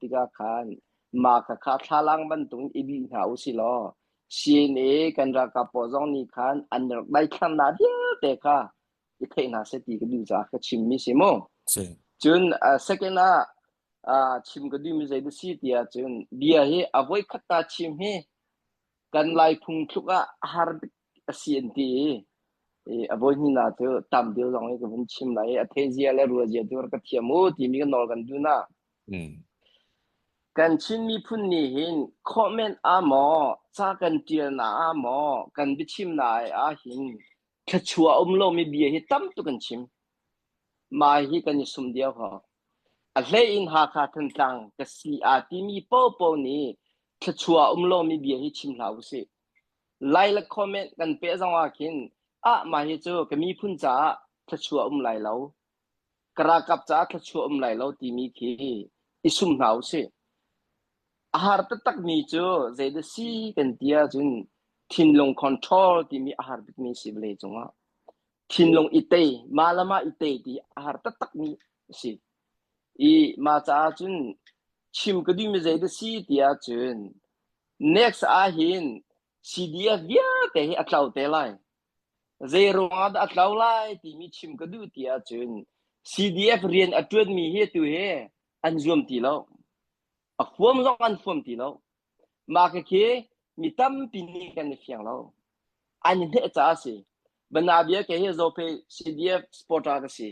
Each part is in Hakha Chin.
tikah khan mah khakha thlalang bantukin i bih hna usih law CNA kan ralkap pawl zong nih khan an rak daithlannak vialte kha i theih hna seh ti ka duh caah ka chimmi si mu. Si. Cun uh, second ah uh, chim ka duhmi zei dah si ti ahcun bia hi a voikhat ta chim hi kan Lai phungthluk ah a har bik a si an ti i a voihnihnak cu tam deuh zong i ka vun chim lai i a theizia le ruazia tu ka thiam u timi ka nawl kan duh na. Mm. Kan Chin miphun nih hin comment ah maw, ca kan ṭial na ah maw, kan biachim na ah hin thluachuah a um lomi bia hi tam tuk kan chim. Mah hi kan i sum dio ko. A hlei in Hakha Thantlang ka si aa timi paohpaoh nih thluachuah a um lomi bia hi chim hlah usih. Lai le comment kan peh zong ah khin ah mah hi cu ka miphun caah thluachuah um lai lo. Ka ralkap caah thluachuah um lai lo timi khi i sum hna usih. A har taktakmi cu zeidah si kan ti ahcun thinlung control timi a har bikmi si vawlei cungah. Thinlung i tei, mah le mah i tei ti a har taktakmi a si. I mah caah cun chim ka duhmi zeidah si ti ahcun next ah hin CDF vialte hi a tlo te lai. Zei ruangah dah a tlo lai timi chim ka duh ti ahcun CDF rian a ṭuanmi hi atu hi an zuam ti lo. A huam zong an huam ti lo. Mah khikhi mi tampi nih kan i fiang lo. An i hneh caah a si. Banabia ke hi Zope CDF supporter ka si.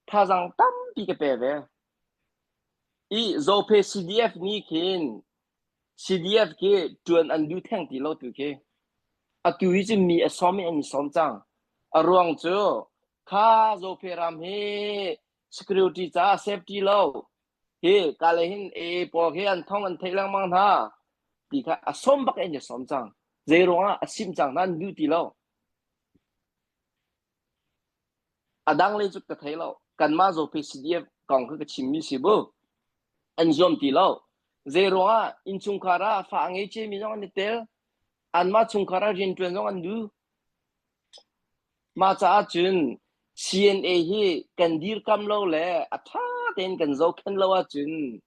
Thazang tampi ka pe ve. I Zope CDF nih khin CDF khi ṭuan an duh theng ti lo tu khi. Atu hi cu mi a sawm i an i sawm cang. A ruang cu kha Zope ram hi security caah safety lo hi ka le hin e pawl khi an thong an theih lengmang hna ti kha a sawm bak in a sawm cang. Zei ruangah a sim cang hna an duh ti lo. A dang le cu ka thei lo. Kanmah Zope CDF kong kha ka chimmi si bu. An zuam ti lo. Zei ruangah innchungkhar ah fa a ngei ciami zong an i tel. Anmah chungkhar ah rianṭuan zong an duh. Mah caah cun CNA hi kan dirkam lo le a ṭha tein kan zohkhenh lo ahcun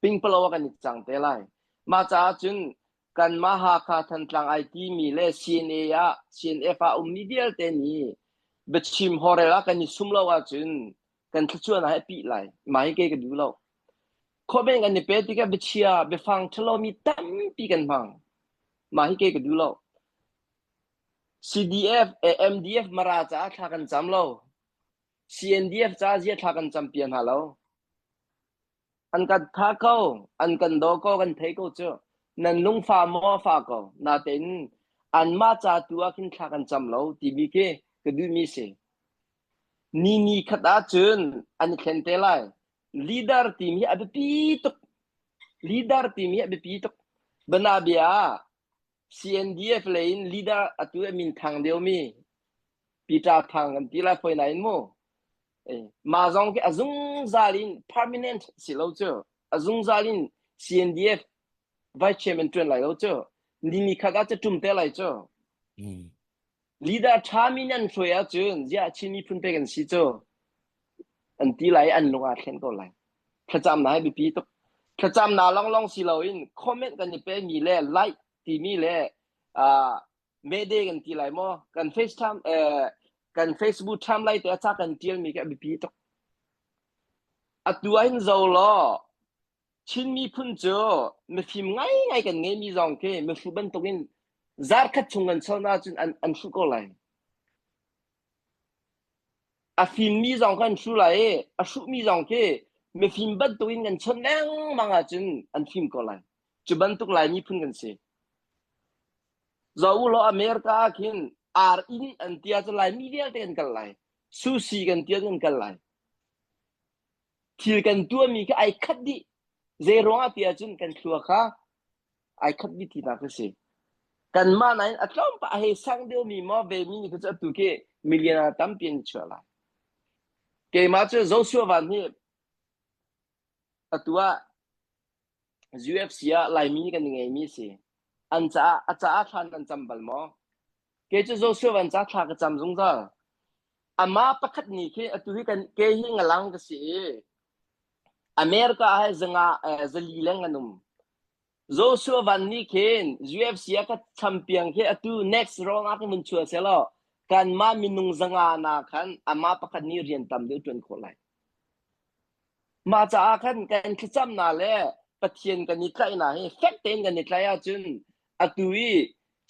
pingpalo ah kan i cang te lai. Mah caah cun kanmah Hakha Thantlang ai timi le CNA ah CNF ah ummi vialte nih biachim horel ah kan i sum lo ahcun kan thluachuahnak hi a pih lai. Mah hi kei ka duh lo. Khuaben kan i pe tikah biachia, biafang ṭhalomi tampi kan hmang. Mah hi kei ka duh lo. CDF, MDF Mara caah thla kan cam lo. CNDF caah zia thla kan cam piak hna lo. An kan tha ko, an kan daw ko, kan thei ko cu. Nan lungfa maw fa ko. Natein anmah ca tu ah khin thla kan cam lo timi khi ka duhmi si. Ni ni khat ahcun an i thlen te lai. Leader timi a biapi tuk. Leader timi a biapi tuk. Banabia ah CNDF lei in leader atu a min thang deuhmi Peter Thang kan ti lai foi nain mu. Mah zong khi a zungzal in permanent si lo cu. A zungzal in CNDF vice chairman ṭuan lai lo cu. Ni ni khat ah cu ṭum te lai cu. Mm. Leader ṭhami nan hruai ahcun ziah Chin miphun pe kan si cu an ti lai i an lung aa thlen ko lai. Thlacamnak hi biapi tuk. Thlacamnak lawnglawng si loin comment kan i pemi le like timi le uh, Mayday kan ti lai maw? Kan FaceTime eh, kan Facebook timeline te a ca kan tialmi khi a biapi tuk. Atu ah hin zo law Chin miphun cu mifim ngaingai kan ngeimi zong khi mihru bantukin zarkhat chung kan chawn ahcun an, an hruh ko lai. A fimmi zong kan hru lai i a hruhmi zong khi mifim bantukin kan chawnh lengmang ahcun an fim ko lai. Cu bantuk Lai miphun kan si. Zo u law America ah khin ar inn an ti ahcun Laimi vialte kan kal lai. Sushi kan ti ahcun kan kal lai. Thil kan tuahmi kha ai khat dih. Zei ruangah ti ahcun kan thlua kha ai khat dih tinak a si. Kanmah nain a tlawmpah a hei sang deuhmi maw vemi nih kha cu atu khi million ah tampi an chuah lai. Keimah cu Joshua Van hi atu ah UFC ah Laimi kan i ngeimi si. An caah a caah thla nan cam bal maw? Kei cu Joshua Van ca thla ka cam zungzal. Amah pakhat nih khi atu hi kan ke hi ngalang ka si i. America ah zanga zali leng an um. Joshua Van nih khin UFC ah ka champion khi atu next round ah kan vun chuah selaw kanmah minung zanga na khan amah pakhat nih rian tam deuh ṭuan khawh lai. Mah caah khan kan thlacamnak le Pathian kan i tlaihnak hi fek tein kan i tlaih ahcun atu i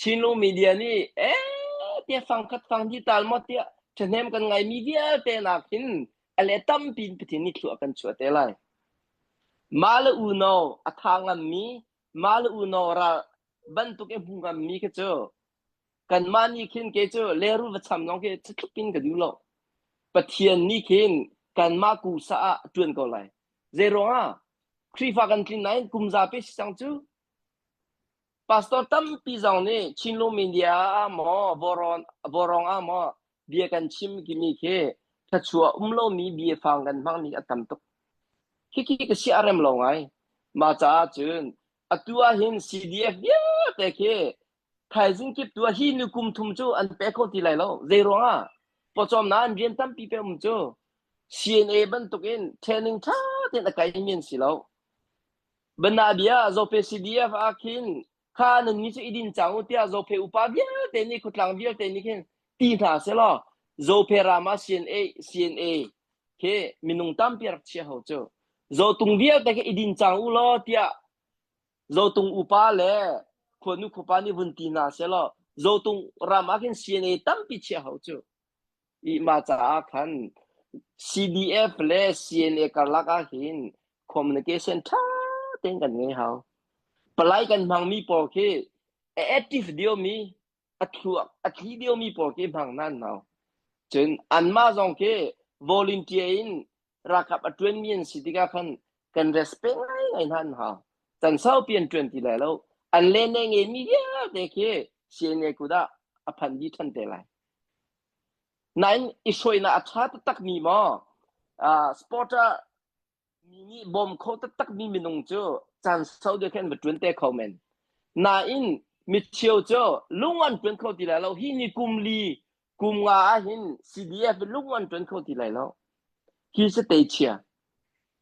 Chinlung media nih ee tiah fangkhat fang hi tal maw tiah ṭhahnem kan ngaimi vialte nak hin a le tampi in Pathian nih thlua kan chuah te lai. Mah le unau a tha ngammi, mah le unau ral bantuk i hmu ngammi khi cu kanmah nih khin ke cu leru va cham zong khi tluk in ka duh lo. Pathian nih khin kanmah kusa ah a ṭuan ko lai. Zei ruangah? Khrihfa kan tlin nain kum zapi si cang cu. Pastor tampi zong nih Chinlung media ah maw, Vawrawn, Vawrawng ah maw bia kan chim timi khi thluachuah um lomi biafang kan hmangmi a tam tuk. Khikhi ka sia a rem lo ngai. Mah caah cun atu ah hin CDF vialte khi thaizing kip tu ah hi ni kum thum cu an pe kho ti lai lo. Zei ruangah? Pawcawmnak an rian tampi pe um cu. CNA bantukin training ṭha tein a kaimi an si lo. Banabia Zope CDF ah khin kha nannih cu i din cang u tiah Zope upa vialte nih khuatlang vialte nih khin ti hna selaw Zope ram ah CNA CNA khi minung tampi rak chia ho cu. Zotung vialte khi i din cang u law tiah Zotung upa le khuanu khuapa nih vun ti hna selaw Zotung ram ah khin CNA tampi chia ho cu. I mah caah khan CDF le CNA karlak ah hin communication ṭha tein kan ngei hau. Palai kan hmangmi pawl khi a active deuhmi, a thluak a thli deuhmi pawl khi hmang hna an hau. Cun anmah zong khi volunteer in ralkap a ṭuanmi an si tikah khan kan respect ngaingai hna an hau. Can saupi an ṭuan ti lai lo. An le ne ngeimi vialte khi CNA kut ah a phan dih ṭhan te lai. Nain i hruainak a ṭha taktakmi maw uh, sport ah mi nih bawm kho taktakmi minung cu caan sau deuh khin an va ṭuan te kho men. Nain micheu cu lung an ṭuan kho ti lai lo. Hi ni kum li kum nga ah hin CDF lung an ṭuan kho ti lai lo. Hi si teichia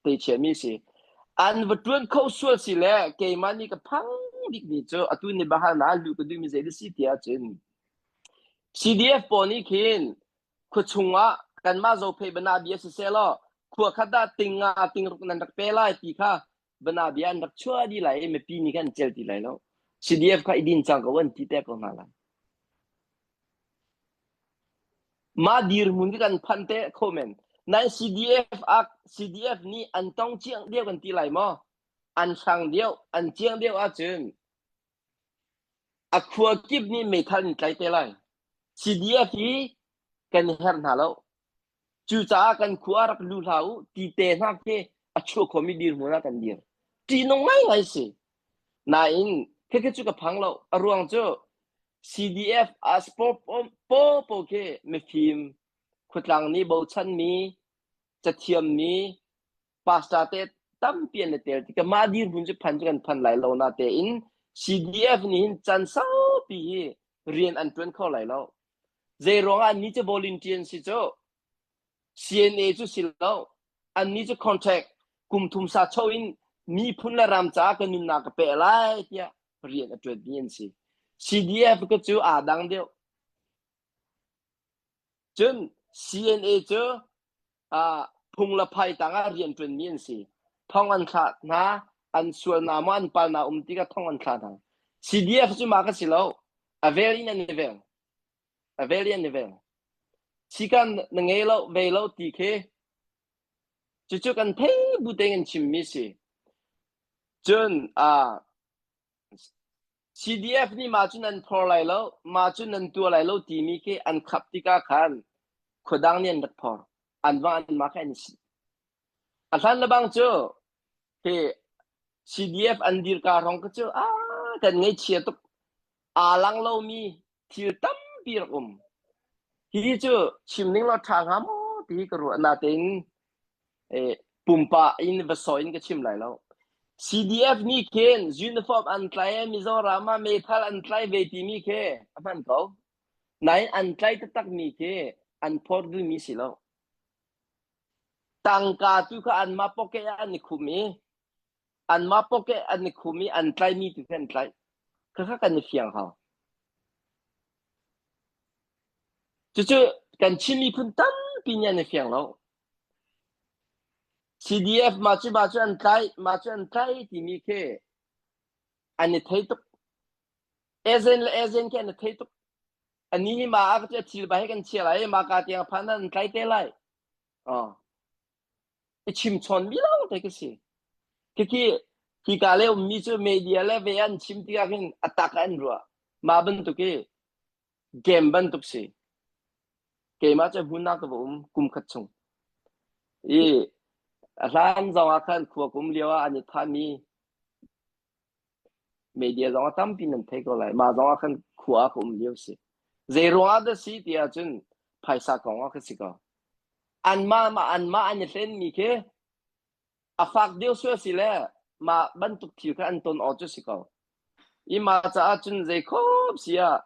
teichia mi si. An va ṭuan kho sual si le keimah nih ka phang bikmi cu atu ni bahal na lu ka duhmi zei si ti ahcun CDF pawl nih khin khuachung ah kanmah Zophei banabia siseh law khua khat ah ting nga ting ruk nan rak pe lai ti kha banabia an rak chuah dih lai i mipi nih khan an cel ti lai lo. CDF kha i din cang ko an ti te ko hna lai. Mah dirhmun khi kan phan te kho men. Nain CDF ah CDF nih an tong chiang deuh kan ti lai maw? An hrang deuh, an chiang deuh ahcun A khua kip nih meithal an tlai te lai. CDF hi kan i herh hna lo. Cucaah kan khua rak lu hlah u ti te hna khi a chuah khomi dirhmun ah kan dir. Ṭihnung ngaingai si. Nain khikhi cu ka phang lo. A ruang cu CDF ah sport paw khi mifim khuatlang nih bochanmi cathiammi pastor te tampi an i tel tikah mah dirhmun cu phan cu kan phan lai lo na tein CDF nih hin can saupi hi rian an ṭuan kho lai lo. Zei ruangah annih cu volunteer si cu CNA cu si lo. Annih cu contract kum thum sa cho in miphun le ram caah ka nunnak ka pe lai tiah rian a ṭuanmi an si. CDF ka cu aa dang deuh. Cun CNA cu uh, phung le phai tangah rian ṭuanmi an si. Thong an thlah hna, an sualnak maw an palnak um tikah thong an thlah hna. CDF cu mah ka si lo. A vel in an i vel. A vel in an i vel. Sikan na ngei lo, vei lo ti khi cucu kan thei bu tein kan chimmi si. Cun uh, CDF nih mah cu nan phor lai lo, mah cu nan tuah lai lo timi khi an khap tikah khan khuadang nih an rak phor. An va anmah kha an i sih. A hlan lebang cu hi CDF an dirka hrawng kha cu aa kan ngaihchia tuk. Aa lang lomi thil tampi rak um. Hi cu chim ning law ṭha hnga maw ti hi ka ruah. Natein pumpak in va sawi in ka chim lai lo. CDF nih khin uniform an tlai i Mizoram ah meithal an tlai ve timi khi a hman ko. Nain an tlai taktakmi khi an phawt duhmi si lo. Tangka tu kha anmah pocket ah an i khum i anmah pocket an i khum i an tlaimi tu khi an tlaih. Khakha kan i fiang hau. Cucu kan Chin miphun tampi nih an i fiang lo. CDF mah cu mah cu an tlaih, mah cu an tlaih timi khi an i thei tuk. Ezen le ezen khi an i thei tuk. Ani hi ma ah ka thil ba he kan chia lai, ma ka tiang phan an tlai te lai. Oh. I chim chawn mi lawng te ka si. Khikhi hika le ummi cu media le ve an chim tikah hin a tak an ruah. Mah bantuk hi game bantuk si. Keimah cu hmun ah ka va um kum khat chung. I a hlan zong ah khan khua kum lio ah an i thahmi media zong ah tampi nan thei ko lai. Mah zong ah khan khua ah ka um lio si. Zei ruang ah dah si ti ahcun phaisa kong ah ka si ko. Anmah mah anmah an i hlenmi khi a fak deuh sual si le mah bantuk thil kha an ton awk cu si ko. I mah caah cun zei khop si ah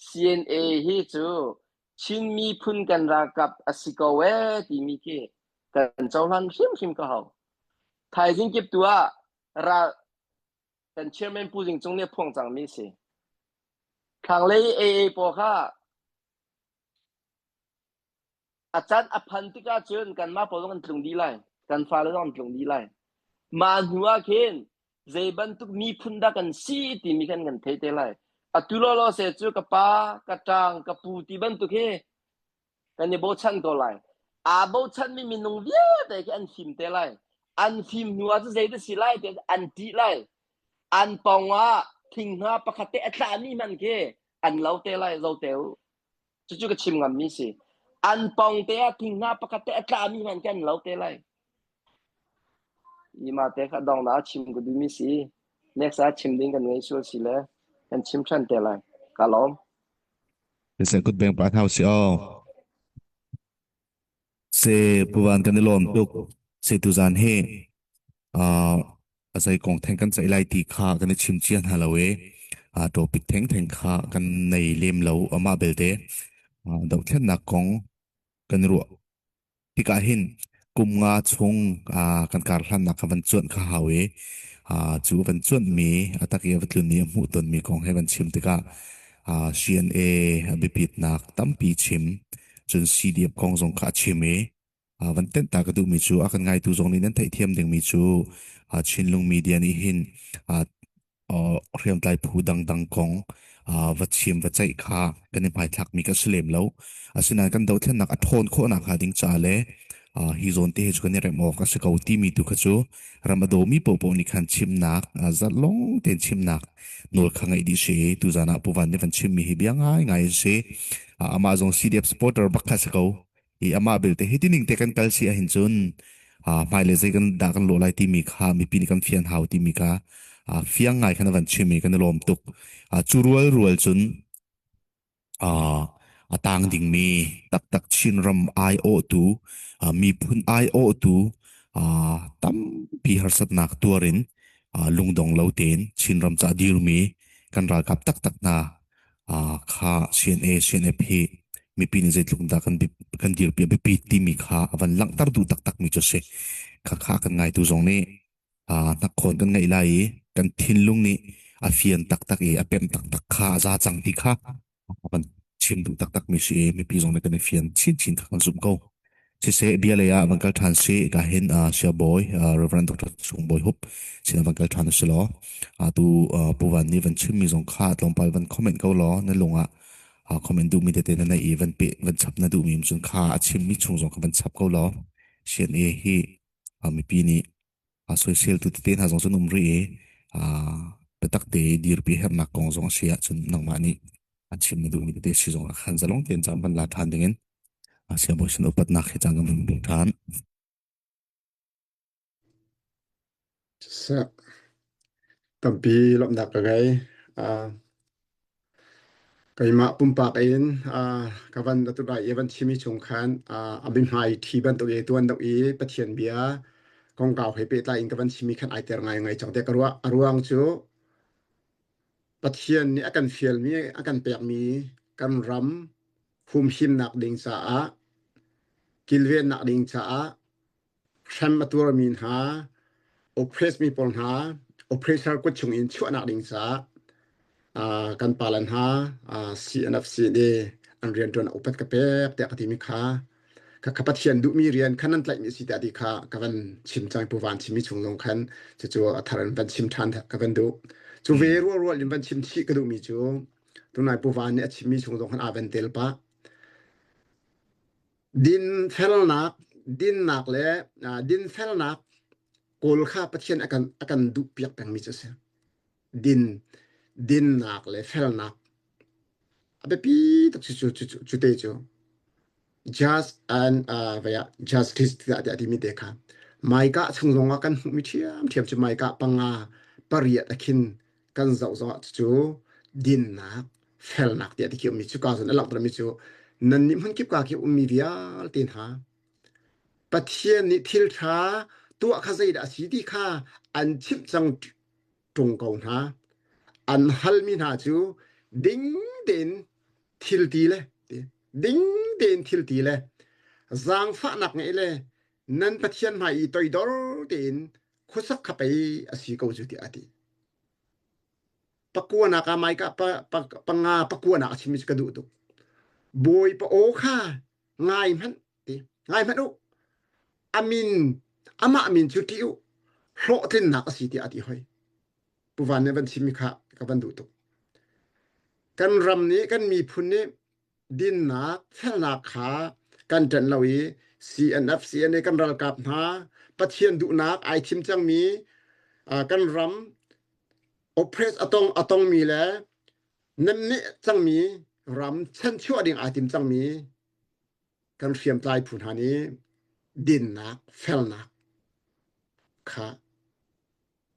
CNA hi cu Chin miphun kan ralkap a si ko ee timi khi kan cohlan hrimhrim ka hau. Thaizing kip tu ah ral kan chairman Pu Zing Cung nih a phuang cangmi a si. Thlanglei AA pawl kha A can a phan tikah cun kanmah pawl zong an tlung dih lai. Kan fale zong an tlung dih lai. Mah hnu ah khin zei bantuk miphun dah kan si timi khan kan thei te lai. Atu lawlaw se cu ka pa, ka ṭang, ka pu ti bantuk hi kan i bochan ko lai. Aa bochanmi minung vialte khi an fim te lai. An fim hnu ah cu zei dah si lai ti an ṭih lai. An pawng ah thing-hnga pakhat te a tlami hmanh khi an lo te lai, zo te u. Cucu ka chim ngammi si. An pong te ah thinghnah pakhat te a tlami hmanh kan lo te lai. Ima te kha dong na chim ka duhmi si. Next ah chim ding kan ngei sual si le kan chim than te lai. Ka lawm. Siseh kut beng pa hna si aw. Se puvan kan i lawm tuk. Se tuzan hi uh, a zei kong theng kan ceih lai ti kha kan i chim cia hna lo i uh, topic theng theng kha kan nei lem lo amah belte uh, dohthlennak kong kan i ruah tikah hin kum nga chung uh, kan kar hlannak kha van cuanh kha hau i uh, cu van cuanh mi a tak i a va tlun i a hmuh ton mi kong he van chim tikah uh, CNA a biapitnak tampi chim cun CDF kong zong kha a chim i uh, van tenh ta ka duhmi cu a kan ngaitu zong nih nan theihthiam dingmi cu uh, Chinlung Media nih hin uh, uh, hriamtlai phu dangdang kong uh, va chim va ceih kha kan i hmaithlakmi kan si lem lo. Asinain kan dothlennak a ṭhawn khawhnak hnga ding ca le uh, hi zawn te hi cu kan i remh awk a si ko timi tu kha cu ram a dawmi paohpaoh nih khan chimnak uh, zalong tein chimnak nawl kha ngeih dih si tuzan ah Pu Van nih van chimmi hi bia ngaingai a si. Uh, amah zong CDF supporter bak kha si ko. I amah belte hi tining te kan kal si ahhin cun hmailei zei kan dah kan lawh lai timi kha mipi nih kan fian hau timi kha fiang ngai khan a van chim i kan i lawm tuk. Cu rual rual cun a tang dingmi taktak Chinram aiawhtu miphun aiawhtu tampi harsatnak tuar in lungdong lo tein Chinram ca dirmi kan ralkap taktak hna kha CNA CNF hi mipi nih zeitluk dah kan kan dirpi a biapi timi kha a van langhter duh taktakmi cu a si. Khakha kan ngaitu zong nih hnakhawn kan ngeih lai i kan thinlung nih a fian taktak i a pemh taktak kha a za cang ti kha a van chim duh taktakmi si i mipi zong nih kan i fian chinchin kha kan zumh ko. Siseh bia lei ah van kal ṭhan si ka hin Sia Bawi Reverend Dr. Sung Bawi Hup sin van kal ṭhan si law tu Pu Van nih van chimmi zong kha tlawmpal van comment ko law na lung ah comment duhmi tete na neih i van pe van chap na duhmi cun kha a chimmi chung zong kha van chap ko law CNA hi mipi nih soiseltu tete hna zong cun um rih i biatak te dirpi herhnak kong zong a si ahcun nangmah nih an chim na duhmi tete si zong ah khan zalong tein caan van la ṭhan dingin siangbawi sin upatnak he caan kan van pek ṭhan. Siseh, tampi lawmhnak ka ngei. Uh, keimah pumpak in uh, ka van atu lai i van chimi chung khan uh, a biahmai ṭhi bantuk i tuan deuh i Pathian bia kongkau he pehtlai in ka van chimi khan ai ter ngai ngai cang tiah ka ruah. A ruang cu Pathian nih a kan fialmi, a kan pekmi kan ram humhimnak ding caah, kilvennak ding caah. Hrem a tuarmi hna, oppress mi pawl hna, oppressor kut chung in chuahnak ding caah kan pale hna CNF CNA an rianṭuan upat ka pek tiah ka timi kha kha Pathian duhmi rian khan nan tlaihmi a si tiah ti kha ka van chim cang Pu Van chimmi chung zong khan cucu a thar in van chim ṭhan ka van duh. Cu ve rualrual in van chim chih ka duhmi cu tunai Pu Van nih a chimmi chung zong khan aa van tel pah. Dinfelnak, dinnak le dinfelnak kawl kha Pathian a kan a kan duhpiak pengmi cu a si. Din, dinnak le felnak a biapi tuk cu cu cu cu te cu. Just and uh, vaya justice tiah tiah timi te kha. Maika chung zongah kan hmuhmi ṭhiamṭhiam cu maika panga pariat a khin kan zoh zongah cucu dinnak felnak tiah ti khi ummi cu ka zawn a langhtermi cu nannih hmunkip ka khi ummi vialte hna Pathian nih thil ṭha tuah kha zeidah a si ti kha an chimh cang ṭung ko hna. An halmi hna cu ding tein thil ti le ding tein thil ti le zaangfahnak ngeih le nan Pathian hmai i toidor tein khuasak kha pei a si ko cu tiah a ti. Pakuanak ah maika pa, pa, panga pakuanak a chimmi cu ka duh tuk. Bawipa aw kha ngai hmanh ti ngai hmanh u. A min amah min cu ṭih u. Hlawhtlinnak a si tiah a ti hoi. Pu Van nih van chimmi kha ka van duh tuk. Kan ram nih kan miphun nih dinnak felnak kha kan ṭanh lo i CNF CNA kan ralkap hna Pathian duhnak ai thim cangmi kan ram oppress a tong a tongmi le nemneh cangmi ram chanchuah ding ai tim cangmi kan hriamtlai phu hna nih dinnak felnak kha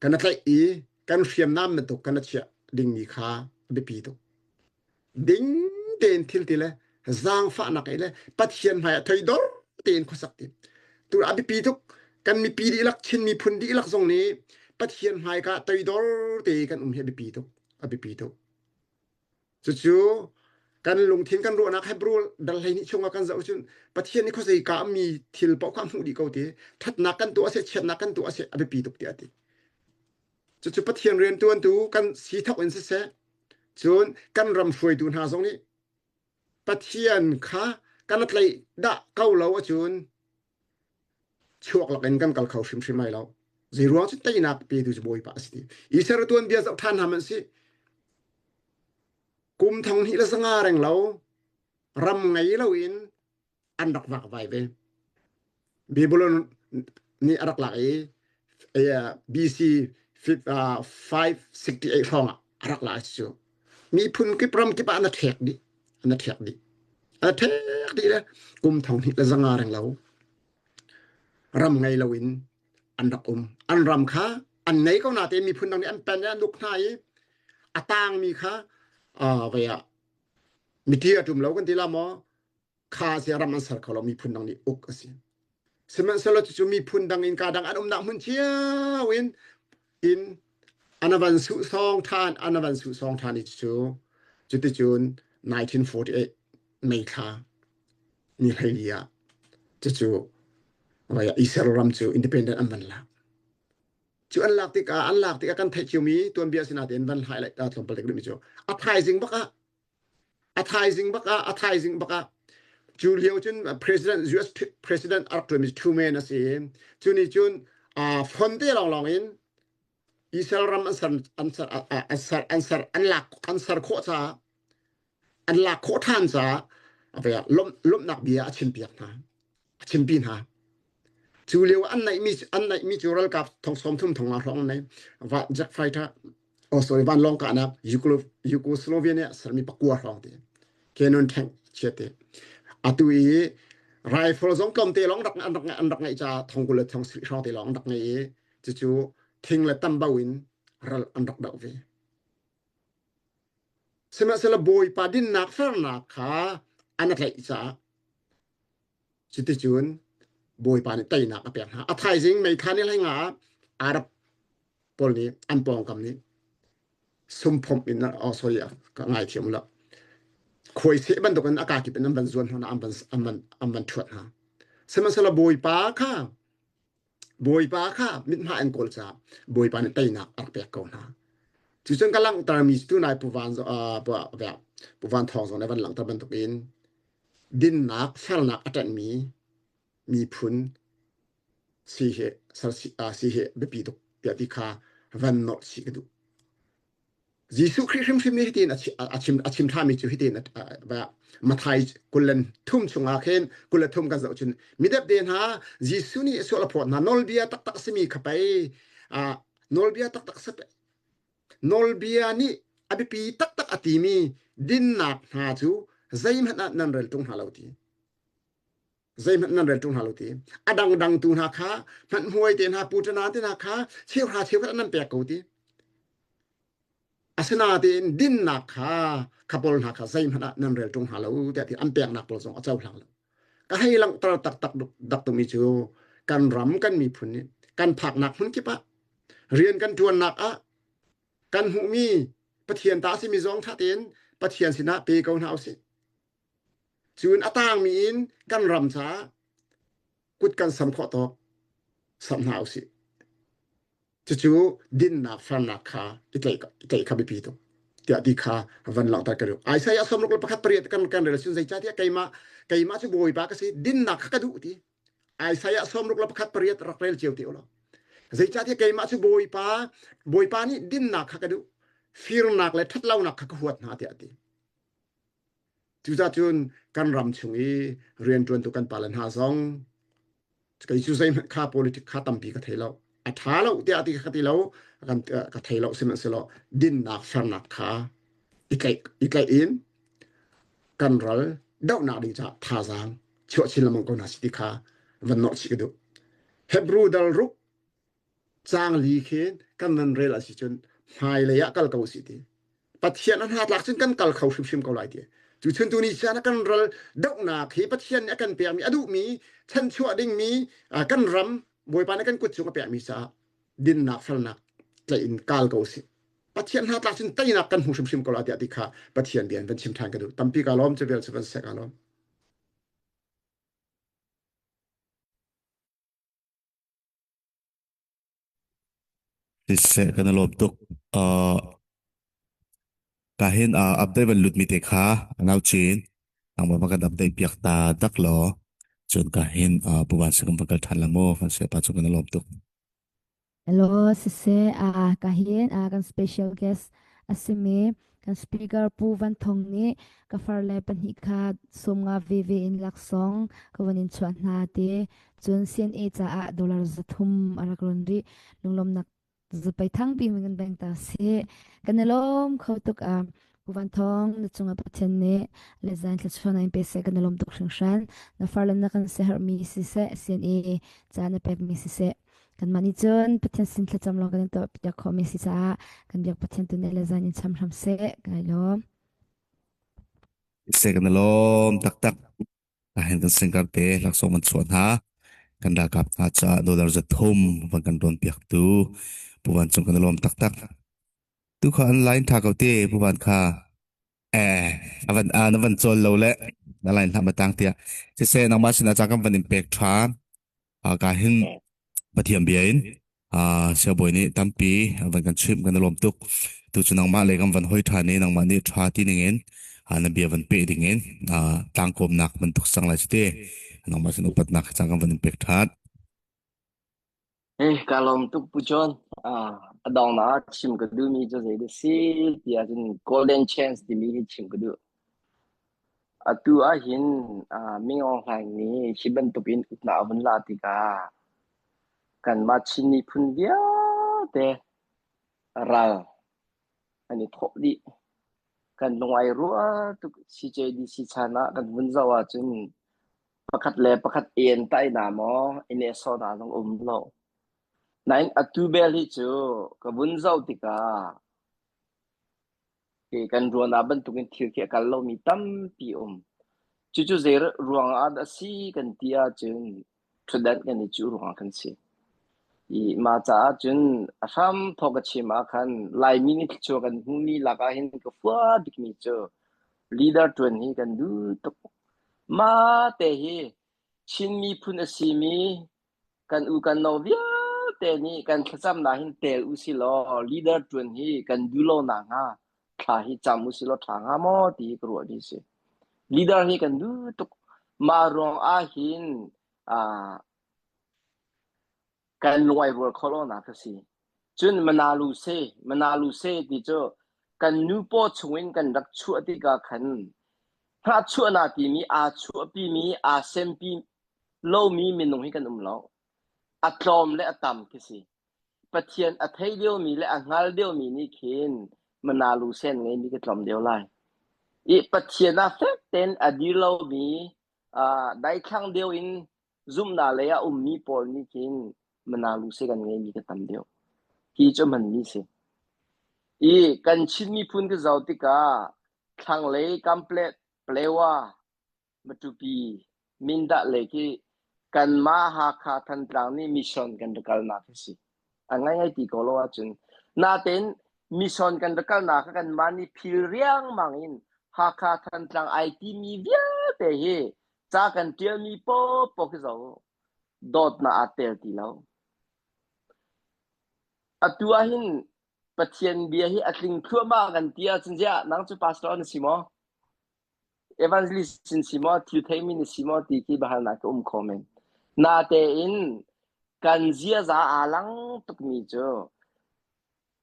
kan tlaih i kan hriamnam bantuk kan chiah dingmi kha a biapi tuk. Ding tein thil ti le zaangfahnak i le Pathian hmai ah toidor tein khuasak ti. Tu a biapi tuk. Kan mipi dihlak Chin miphun dihlak zong nih Pathian hmai ka toidor te kan um hi a biapi tuk. A biapi tuk. Cucu kan lungthin kan ruahnak Hebrew dal 12 chungah kan zoh cun Pathian nih khuazei ka mi thil paoh kha a hmuh dih ko ti thatnak kan tuah seh chiatnak kan tuah seh a biapi tuk tiah a ti. Cucu Pathian riantuantu kan si thok in siseh cun kan ram hruaitu hna zong nih Pathian kha kan tlaih dah ko lo ahcun chuak lak in kan kal kho hrimhrim lai lo. Zeiruang cu teinak petu cu Bawipa a si ti. Israel tuanbia zoh ṭhan hna hmanh sih. Kum thong hnih le zanga reng lo ram ngei loin an rak vakvai ve. Babylon nih a rak lak i BC 568 hrawng ah a rak lak cu. Miphun kip ram kip ah an ṭhek dih. An ṭhek dih. A ṭhek dih le kum thong hnih le zanga reng lo ram ngei loin an rak um. An ram kha an ngei ko natein miphun dang nih an pen i an uk hna i a tangmi kha vei ah miti a ṭum lo kan ti la maw kha sia ram an ser kho lo miphun dang nih uk a si. Sihmanhsehlaw cucu miphun dang in ka dang an umnak hmun cio in in an van suh sawng ṭhan an van suh sawng ṭhan i cucu cuticun 1948 May thla ni 14 ah cucu Israel ram cu independent an van lak. Cu an lak tikah an lak tikah kan theih ciomi tuanbia sinatein van hlai lai tlawmpal te ka duhmi cu a thaizing bak ah a thaizing bak ah a thaizing bak ah cu lio cun president US president a rak ṭuanmi Truman a si i cu nih cun fon te lawnglawng in Israel ram an ser an ser an ser an ser an lak an ser khawh caah an lak khawh ṭhan caah lawmhnak bia a chimpiak hna a chimpi hna Cu lio an naihmi an naihmi cu ralkap thong 30 thong nga hrawng nei va jet fighter oh sorry vanlawng kahnak Yugoslavia nih sermi pakua hrawng te cannon tank chia te atu i rifle zong tlawmte lawng rak an rak an rak ngeih caah thong kul le thong sarih hrawng te lawng an rak ngei i cucu thing le tambo in ral an rak doh ve. Sihmanhsehlaw Bawipa dinnak fernak kha an tlaih caah Cuticun Bawipa nih teinak a pek hna. A thaizing meikha ni hlei nga ah Arab pawl nih an pawngkam nih sumphomh in oh sorry ka ngaithiam lo khuaiseh bantukin a kakip in an van zuan hna an van an van an van ṭhuat hna. Sihmanhsehlaw Bawipa kha. Bawipa kha mithmai an kawl caah Bawipa nih teinak a rak pek ko hna. Cucun ka langhtermi cu tunai Pu Van, uh, Pu Van Thawng zong nih van langhter bantukin dinnak, felnak a ṭanhmi miphun si hi si hi biapi tuk tiah ti kha van nolh chih ka duh. Jesuh Khrih hrimhrim nih hitin a chim a chim ṭhami cu hitin Mathai 23 chungah khin 23 kan zoh cun midepde hna Jesuh nih sual a phawt hna nawlbia taktak a simi kha pei nawlbia taktak nawlbia nih a biapi taktak a timi dinnak hna cu zeihmanh ah nan rel ṭung hna lo ti. Zeihmanh nan rel ṭung hna lo ti. A dangdang tu hna kha hmanhmuai te hna puṭana te hna kha cheuhra cheukhat nan pek ko ti. Asinain dinnak kha kha pawl hna kha zeihmanh ah nan rel ṭung hna lo tiah ti an peknak pawl zong a cohlang lo. Ka hei langhter taktak dak tumi cu kan ram kan miphun nih kan phaknak hmun kip ah rian kan ṭuannak ah kan hmuhmi Pathian ta a simi zong ṭha tein Pathian sinah pe ko hna usih. Cun a tangmi in kan ram caah kut kan sam khawh tawk samh hna usih. Cucu dinnak fernak kha i tlaih kha biapi tuk tiah ti kha van langhter ka duh. Isaiah 61 kan kan rel cun zeicahtiah keimah keimah cu Bawipa ka si dinnak kha ka duh ti. Isaiah 61 rak rel cio ti ulaw. Zeicahtiah keimah cu Bawipa Bawipa nih dinnak kha ka duh firnak le ṭhatlonak kha ka huat hna tiah a ti. Cucacun kan ram chung i rianṭuantu kan pale hna zong kei cu zeihmanh kha politic kha tampi ka thei lo. A ṭha lo tiah ti ka ti lo, kan ka thei lo sihmanhsehlaw dinnak fernak kha i tlaih i tlaih in kan ral dohnak ding caah thazaang chuah chin lengmang ko hna si ti kha van nawh chih ka duh. Hebrew dal ruk Caang li khin kan nan rel a si cun hmailei ah kal ko usih ti. Pathian a hnatlak cun kan kal kho hrimhrim ko lai ti. Cu chun tu ni sian kan ral dohnak hi Pathian nih a kan pekmi a duhmi chanchuah dingmi kan ram Bawipa nih kan kut cung a pekmi caah dinnak felnak tlaih in kal ko usih. Pathian hnatlak cun teinak kan hmu hrimhrim ko lai tiah ti kha Pathian bia in van chim ṭhan ka duh. Tampi ka lawm cu vial cu van seh ka lawm. Siseh kan i lawm tuk. Uh, ka hin uh, update van lut mi te kha nau chin nangmah ma kan update piak ta dak law cun ka hin uh, puban se kan va kal than la mu kan se pa cu kan i lawm tuk. Hello, siseh, ah ka hin ah kan special guest asimi kan speaker Pu Van Thong nih ka far le pahnih kha sawmnga veve in laksawng ka van in chuah hna ti Cun CNA caah dollar 300 a rak rawn rih. Lunglawmnak zapei thangpi min kan beng ta si. Kan i lawm kho tuk a Pu Van Thawng na cungah Pathian nih le zain thluachuah in pe seh kan i lawm tuk hringhran. Na farle na kan siaherhmi siseh CNA ca na pekmi siseh kanmah nih cun Pathian sin thlacam lawng kan in tuah piak khawhmi si caah kan biak Pathian tu nih le zain in cham hram seh. Ka i lawm. Seh kan i lawm taktak. Ahhin kan singkar te laksawng an chuah hna. Kan ralkap hna caah dollar 300 van kan rawn piaktu Pu Van Cung kan i lawm taktak. Tu kha an line tha ko te Pu Van kha. Eh, a van a na van cawl lo le na line hlah matang tiah. Siseh nangmah sinah ca kan van in pek tha. Ka hin Pathian bia in siangbawi nih tampi van kan chimh kan i lawm tuk. Tu cu nangmah le kan van hoi ṭhan i nangmah nih ṭha ti ningin na bia van peh dingin tlangkawmnak bantuk sang lai cu ti. Nangmah sin upatnak cang kan van in pek ṭhan. Eh, ka lawm tuk Pu John. A dongnak chim ka duhmi cu zei dah si ti ahcun golden chance timi hi chim ka duh. Atu ahhin Ming Aung Hlaing nih hi bantukin uknak a vun la tikah kanmah Chin miphun vialte ral an i thawh dih. Kan lung ai rual tuk. CJDC chan ah kan vun zoh ahcun pakhat le pakhat i en tai na maw, i nehsawh na zong um lo. Nain atu bel hi cu ka vun zoh tikah Kan ruahnak bantukin thil khi a kal lomi tampi a um. Cucu zei ruang ah dah a si kan ti ahcun ṭhutdan kan i cuh ruangah kan si. I mah caah cun a hram thawk ka chim ah khan Laimi nih thluachuah kan hmuhmi lak ah hin ka fua bikmi cu leader ṭuan hi kan duh tuk. Mah te hi Chin miphun a simi. Kan u kan no vialte nih kan thlacamnak hin tel u si law leader ṭuan hi kan duh lo nak hnga thla hi cam u si law ṭha hnga maw ti hi ka ruah mi si. Leader hi kan duh tuk. Mah ruang ah hin ah kan lung ai rual kho lo nak a si. Cun Manalu se, Manalu se ti cu kan nu paw chungin kan rak chuah tikah khan hnahchuahnak timi aa chuahpimi, aa sempi lomi minung hi kan um lo. A tlawm le a tam khi si. Pathian a thei deuhmi le a hngal deuhmi nih khin Manalu sen ngeimi ka tlawm deuh lai. I Pathian ah fek tein a dir lomi, uh, daithlang deuh in zumhnak lei ah ummi pawl nih khin Manalu se kan ngeimi ka tam deuh. Hi cu hmanmi si. I kan Chin miphun ka zoh tikah thlanglei Kamplet, Palewa, Matupi, Mindat lei khi kanmah Hakha Thantlang nih mission kan rak kalnak hi si. A ngaingai ti ko lo ahcun. Natein mission kan rak kalnak kha kanmah nih phil riangmang in Hakha Thantlang ai timi vialte hi ca kan ṭialmi paohpaoh khi zoh dawtnak aa tel ti lo. Atu ah hin Pathian bia hi a tling thluahmah kan ti ahcun ziah nang cu pastor na si maw? Evangelist in si maw? Thil theimi na si maw? Ti khi biahalnak ka um kho men. Natein kan ziaza aa lang tukmi cu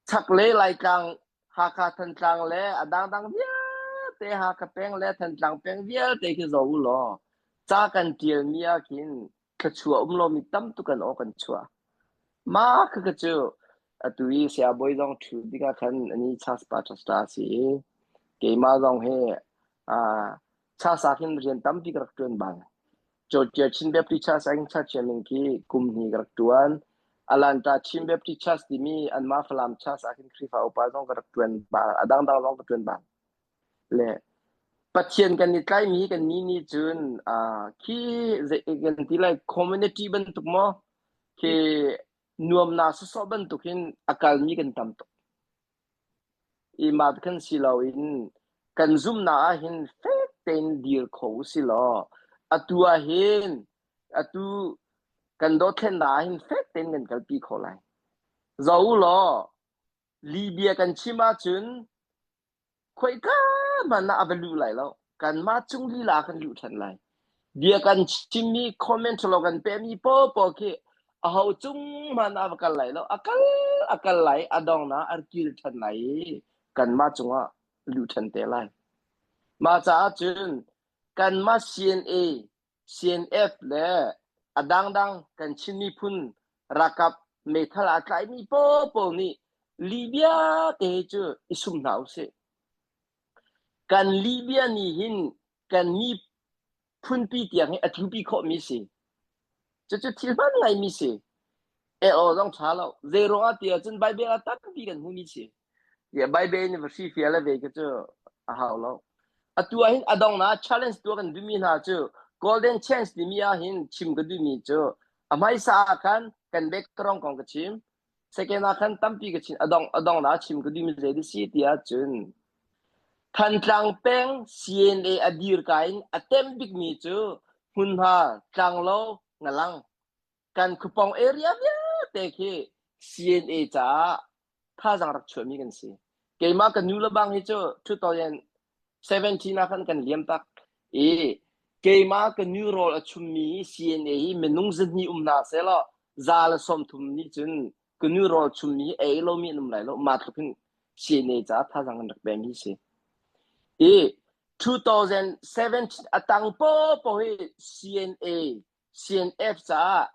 Chaklei Laitlang, Hakha Thantlang le a dangdang vialte Hakha peng le Thantlang peng vialte khi zoh u law ca kan ṭialmi ah khin thluachuah um lomi tam tuk kan aw kan chuah. Mah khakha cu atu i siabawi zong ṭhu tikah khan ani chas pa ṭhasta a si i keimah zong hi uh, chasa khin rian tampi ka rak ṭuan bal. Georgia Chin Baptist Church ah church chairman khi kum hnih ka rak ṭuan. Alanta Chin Baptist Church timi anmah Falam Church ah khin Khrihfa upa zong ka rak ṭuan bal. A dangdang zong ka ṭuan bal. Le Pathian kan i tlaimi kan ni nih cun uh, khi kan ti lai community bantuk maw khi nuamnak sawsawh bantuk hin a kalmi kan tam tuk. I mah khan si loin kan zumhnak ah hin fek tein dir kho u si law atu ah hin atu kan dothlennak ah hin fek tein kan kalpi khawh lai. Zoh u law Libya kan chim ahcun Khoika hmanh ah a va luh lai lo. Kanmah cung lila ah kan luh ṭhan lai. Bia kan chimmi comment lo kan pehmi paohpaoh khi aho cung hmanh ah a va kal lai lo. A kal a kal lai, a dongnak a kir ṭhan lai i kanmah cungah luh ṭhan te lai. Mah caah cun kanmah CNA CNF le a dangdang kan Chin miphun ralkap meithal aa tlaimi paohpaoh nih Libya te cu i sum hna usih. Kan Libya nih hin kan miphunpi tiang hi a tlupi khawhmi si. Cucu thil hman ngaimi si. E aw zong ṭha lo. Zei ruangah ti ahcun Bible ah tampi kan hmumi si. Tiah Bible nih va hrifial le ve khi cu a hau lo. Atu ah hin a donghnak challenge tuah kan duhmi hna cu golden chance timi ah hin chim ka duhmi cu a hmaisa ah khan kan background kong ka chim. Second ah khan tampi ka chim. A dong a donghnak chim ka duhmi zei si ti ahcun Thantlang peng CNA a dir ka in a tem bikmi cu hmunhma tlanglo ngalang kan khupong area vialte khi CNA caah thazaang rak chuahmi kan si. Keimah ka nu le bang hi cu 2017 ah khan kan liam tak i keimah ka nu rawl a chummi CNA hi minung zahnih um hna selaw za le 30 nih cun ka nu rawl chummi hi ei lomi an um lai lo mah tluk hin CNA caah thazaang kan rak pemi si. I 2017 a tang popo hi CNA CNF caah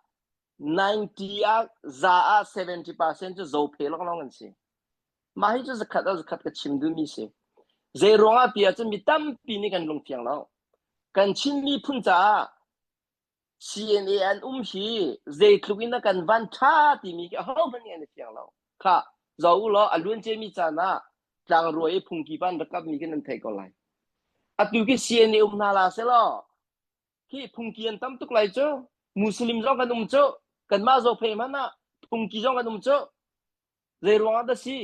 90 ah za ah 70% cu zophe lawnglawng an si. Mah hi cu zakhat ah zakhat ka chim duhmi si. Zei ruangah ti ahcun mi tampi nih kan lungfiang lo. Kan Chin miphun caah CNA an um hi zeitluk in a kan van ṭha timi khi ahohmanh nih an i fiang lo. Khah, zo u law a luanciami caan ah tlangrua i phungki pa an rak kapmi khi nan theih ko lai. Atu khi CNA um hna la selaw Hi phungki an tam tuk lai cu. Muslim zong kan um cu. Kanmah Zophei hmanh ah phungki zong kan um cu. Zei ruang ah dah si?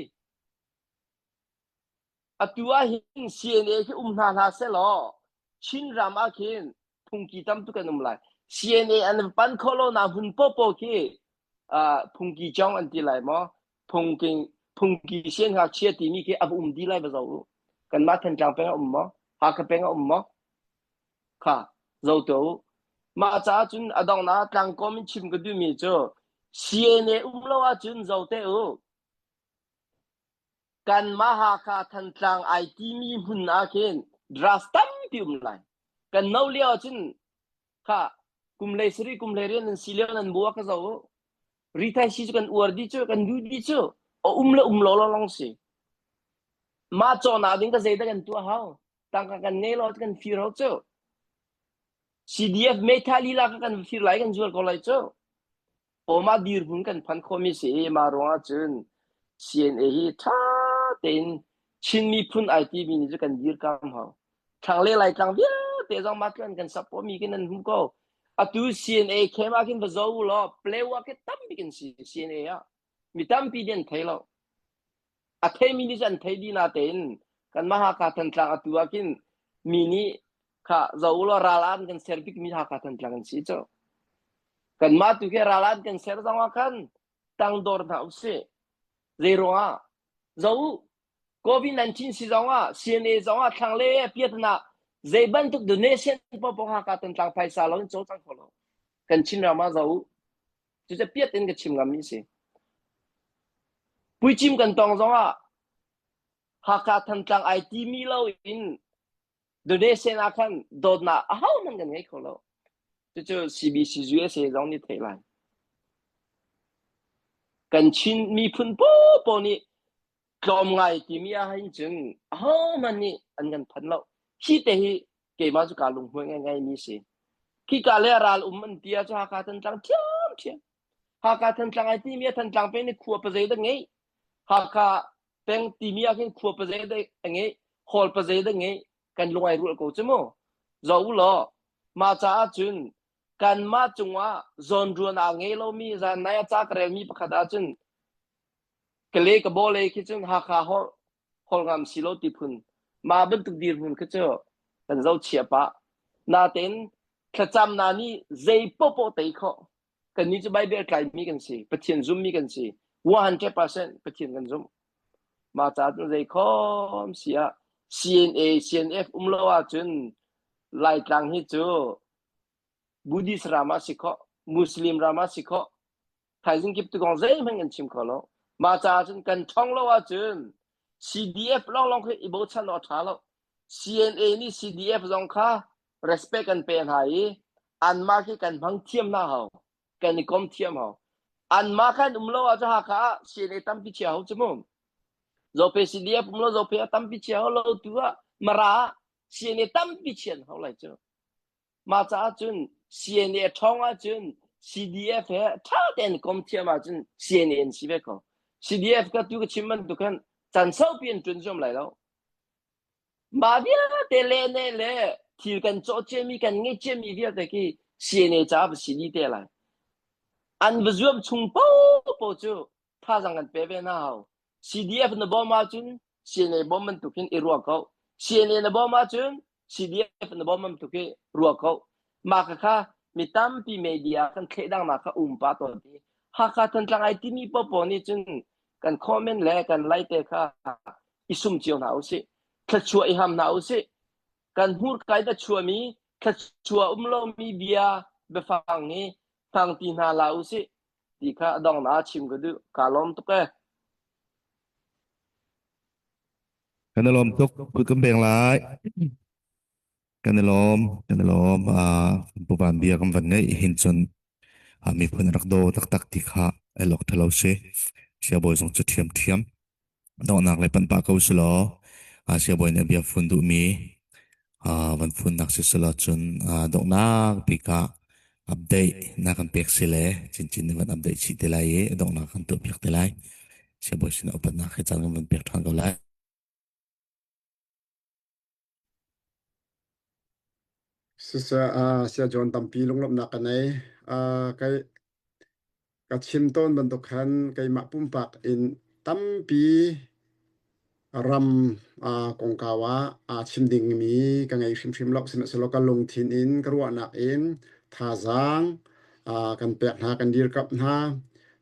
Atu ah hin CNA khi um hna hlah seh law Chin ram ah khin phungki tam tuk kan um lai. CNA an pan khawh lo nak hmun popo khi uh, phungki chong an ti lai maw phungki phungki sian ngakchia timi khi a um di lai ba zo u kanmah Thantlang peng a um maw Hakha peng a um maw kha zo to u mah caah cun a dongnak tlangkawm in chim ka duhmi cu CNA um lo ahcun zo te u Kanmah Hakha Thantlang ai timi hmun ah khin drugs tampi um lai. Kan no lio ahcun kha kum hlei sarih kum hlei rian nan si lio nan bu ah ka zo u. Rithai si cu kan uar dih cu kan duh dih cu a um le um lo long si. Mah cawhnak ding ka zeidah kan tuah hau? Tangka kan ngei lo kan fir hau cu. CDF meitha lila ka kan fir lai kan zual ko lai cu. Awmah dirhmun kan phan khawhmi si i mah ruangah cun CNA hi ṭha tein Chin miphun ai timi nih cu kan dirkam hau. Thlanglei Laitlang vialte zong mah tluan kan support mi khi nan hmu ko. Atu CNA camp ah khin va zo u law Palewa khi tampi kan si CNA ah. Mi tampi nih an thei lo. A theimi nih cun an thei dih natein kanmah Hakha Thantlang atu ah khin mi nih kha zo u law ral an kan ser bikmi Hakha Thantlang an si cu. Kanmah tu khi ral an kan ser zong ah khan tangdor hna usih. Zei ruangah? Zo u, COVID-19 si zong ah CNA zong ah thlangle piatna zei bantuk donation paohpaoh Hakha Thantlang phaisa lo in cawlcang kho lo. Kan Chin ram ah zo u. Cucu piat in ka chim ngammi si. Puicim kan tong zongah Hakha Thantlang ai timi lo in donation ah khan dawtnak ahohmanh kan ngei kho lo. Cucu CBC USA zong nih theih lai. Kan Chin miphun popo nih tlawmngai timi ah hin cun ahohmanh nih an kan phan lo. Hi te hi keimah cu kaa lunghmuih ngaingai mi si. Khika le ral um an ti ah cu Hakha Thantlang ṭhiam ṭhiam. Hakha Thantlang ai timi ah Thantlang peng nih khua pazei dah ngeih. Hakha peng timi ah khin khua pazei dah a ngeih. Hall pazei dah ngeih. Kan lung ai rual ko cu mu. Zo u law mah caah cun kanmah cungah zawnruan aa ngei lomi zan nai a ca ka relmi pakhat ah cun Kale ka bawle khi cun Hakha holh holh ngam si lo ti phun mah bantuk dirhmun khi cu kan zohchia pah. Natein thlacamnak nih zei paohpaoh tei khawh. Kannih cu Bible tlaimi kan si, Pathian zummi kan si. 100% Pathian kan zumh. Mah caah cun zei khom si ah CNA, CNF um lo ahcun Laitlang hi cu Buddhist ram ah si khawh, Muslim ram ah si khawh, Thaizing kip tu kong zeihmanh kan chim kho lo. Mah caah cun kan ṭhong lo ahcun CDF lawnglawng khi i bochan awk a ṭha lo. CNA nih CDF zong kha respect kan pe hna i anmah khi kan hmang thiam hna hau. Kan i kom thiam hau. Anmah khan um lo ahcun Hakha ah CNA tampi chia hau cu mu. Zope CDF um lo Zope a tampi chia hau lo tu ah Mara ah CNA tampi chian hau lai cu. Mah caah cun CNA a ṭhawng ahcun CDF he ṭha tein kom thiam ahcun CNA an si ve ko. CDF ka tu ka chim bantuk khan can saupi an ṭun zuam lai lo. Mah vialte le ne le thil kan cawh ciami kan ngeih ciami vialte khi CNA caah va si dih te lai. An va zuam chung paohpaoh cu thazang kan pe ve hna hau. CDF na bawm ahcun CNA bawm bantuk hin i ruah ko. CNA na bawm ahcun CDF na bawm bantuk hi ruah ko. Mah kha mi tampi media kan thlehdangnak kha um pa tawn ti. Hakha Thantlang ai timi popo nih cun kan comment le kan like te kha i sum cio hna usih. Thluachuah i ham hna usih. Kan hmurka in a chuahmi thluachuah um lomi bia biafang hi hmang ti hna hlah usih ti kha a donghnak chim ka duh. Kaa lawm tuk ee. Kan i lawm tuk. Kut kan peng lai. Kan i lawm. Kan i lawm. Uh, Pu Van bia kan van ngeih hin cun uh, miphun rak daw taktak ti kha elok thalo si. Siabawi zong cu thiam thiam. Donghnak le panh pah ko selaw siangbawi nih a bia fun duhmi van funnak si selaw cun donghnak bik ah update na kan pek si le chinchin nih van update chih te lai i donghnak kan tuah piak te lai. Siangbawi sinah upatnak he caan kan van pek ṭhan ko lai. Siseh, uh, Saya John tampi lunglawmhnak ka nei. Uh, kai Ka chim tawn bantuk khan keimah pumpak in tampi ram uh, kongkau ah aa chim dingmi ka ngei hrimhrim lo. Sihmanhsehlaw ka lungthin in ka ruahnak in thazaang kan pek hna, kan dirkamh hna.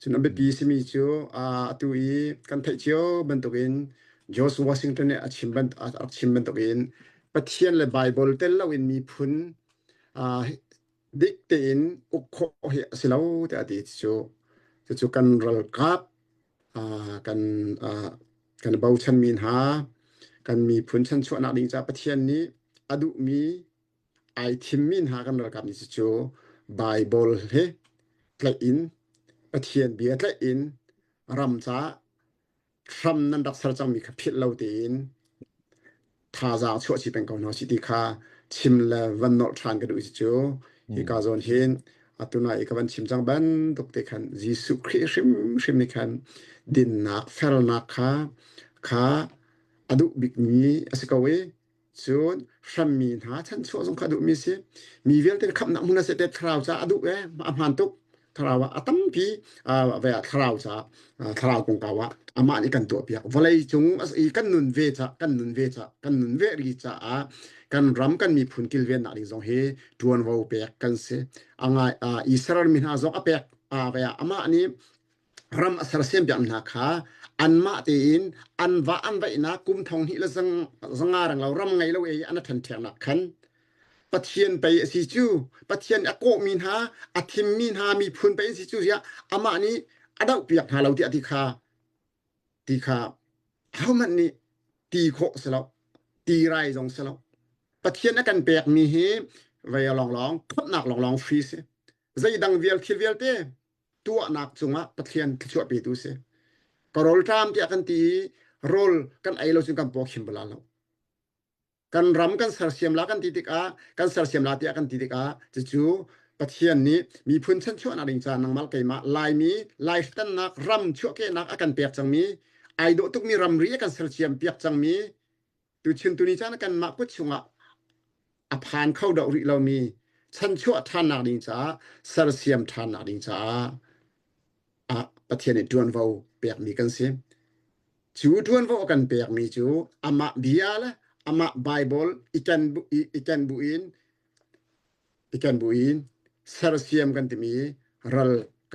Cun a biapi simi cu atu i kan theih cio bantukin George Washington nih a chim ban a rak chim bantukin Pathian le Baibal tel loin miphun dik tein uk khawh hi a si lo tiah a ti cu. Cucu kan ralkap kan kan bochanmi hna kan miphun chanchuahnak ding caah Pathian nih a duhmi ai thimmi hna kan ralkap nih cucu Baibal he tlaih in Pathian bia tlaih in ram caah hram nan rak ser cangmi kha philh lo tein thazaang chuah chih peng ko hna usih ti kha chim le van nolh ṭhan ka duh cu hika zawn hin atu na i ka van chim cang bantuk te khan Jesuh Khrih hrimhrim nih khan dinnak felnak kha kha a duh bikmi a si ko i Cun hrammi hna chanchuah zong kha a duhmi a si. Mi vialte khamhnak hmun a si te thlarau caah a duh e a hmaan tuk. Thlarau ah a tampi ve ah thlarau caah thlarau kongkau ah amah nih kan tuahpiak. Vawlei cung i kan nun ve ca kan nun ve ca kan nun ve ri caah kan ram kan miphun kilvennak ding zong hi ṭuanvo pek kan si. A ngai Israel mi hna zong a pek ve ah amah nih ram a sersiam piak hna kha anmah tein an va an vaihnak kum thong hnih le zanga reng lo ram ngei lo ei an ṭhenṭheknak khan Pathian pei a si cu Pathian a kawhmi hna a thimmi hna miphun pei an si cu ziah amah nih a dohpiak hna lo tiah ti kha ti kha ahohmanh nih ti khawh si lo ti rai zong si lo Pathian a kan pekmi hi vei lawnglawng khamhnak lawnglawng free si zeidang vial thil vialte tuahnak cungah Pathian thluachuah petu si. Ka rawlṭam tiah kan ti i rawl kan ei lo cun kan paw khim bala lo. Kan ram kan sersiam la kan ti tikah kan sersiam la tiah kan ti tikah cucu Pathian nih miphun chanchuahnak ding ca nangmah keimah Laimi Laihtannak ram chuahkehnak a kan pek cangmi ai dawh tukmi ramri a kan sersiam piak cangmi Tuchun tuni caan kanmah kut chungah a phan kho deuh rih lomi chanchuah ṭhannak ding caah sersiam ṭhannak ding caah ah Pathian nih ṭuanvo pekmi kan si. Cu ṭuanvo a kan pekmi cu amah bia le amah Baibal i ken bu, i ken buin i ken buin sersiam kan timi ral.